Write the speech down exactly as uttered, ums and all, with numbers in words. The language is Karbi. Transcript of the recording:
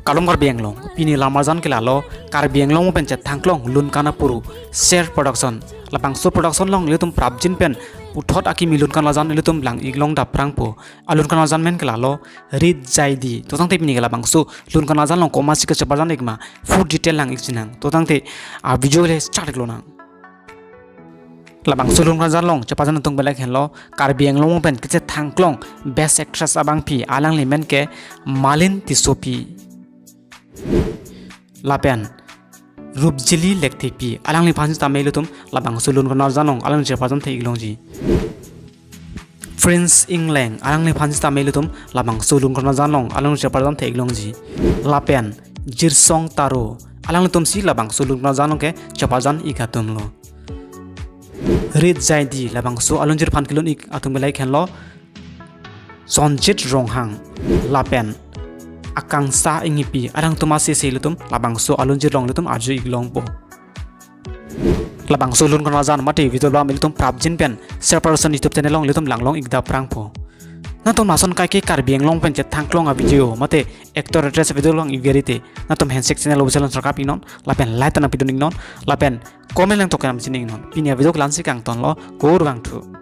Kardom Karbi Anglong, pini lamarjan ke lalo, Karbi Anglong pen chethangklong Lunkan Apuru, Ser Production. Labangso production along ilitum prapjin pen puthot akimi Lunkan arjan ilitum lang-iklong dapprangpo. A Lunkan arjan amen ke lalo, Rit Jaidi. To tangte pini ke labangso Lunkan arjan along komatsi kacheparjan ik ma, full detail lang-ik sinang. To tangte a video le start iklonang. Labangso Lunkan arjan along cheparjan atum belek henlo, Karbi Anglong pen kachethangklong Best Actress abangpi, alangli amen ke Malin Tissopi. Lapen Rupjili Lekthepi, alangliphan sitame ilitum labangso Lunkan arjan along alangli cheparjan the-iklongji. Prince Ingleng, alangliphan sitame ilitum labangso Lunkan arjan along alangli cheparjan the-iklongji. Lapen Jirsong Taro, alanglitumsi labangso Lunkan arjan along ke cheparjan ik atumlo. Rit Jaidi, labangso alunjirphan kelun ik atum belek henlo, Sonjit Ronghang, lapen Akangsha Enghipi, alangtum asese ilitum labangso alunjir along ilitum arju-iklongpo. Labangso Lunkan arjan mate video abang ilitum prapjin pen Ser Production YouTube channel along ilitum langlong-ik dapprangpo. Nangtum lason kaike Karbi Anglong pen chethangklong a video mate actor actress video along ik gari te, nangtum handshake channel official nang sarkap iknon, lapen like ta nangpidun iknon, lapen comment nangtok nangchiningnon. Pini a video ke la-ansi kangtonlo, kurvangthu.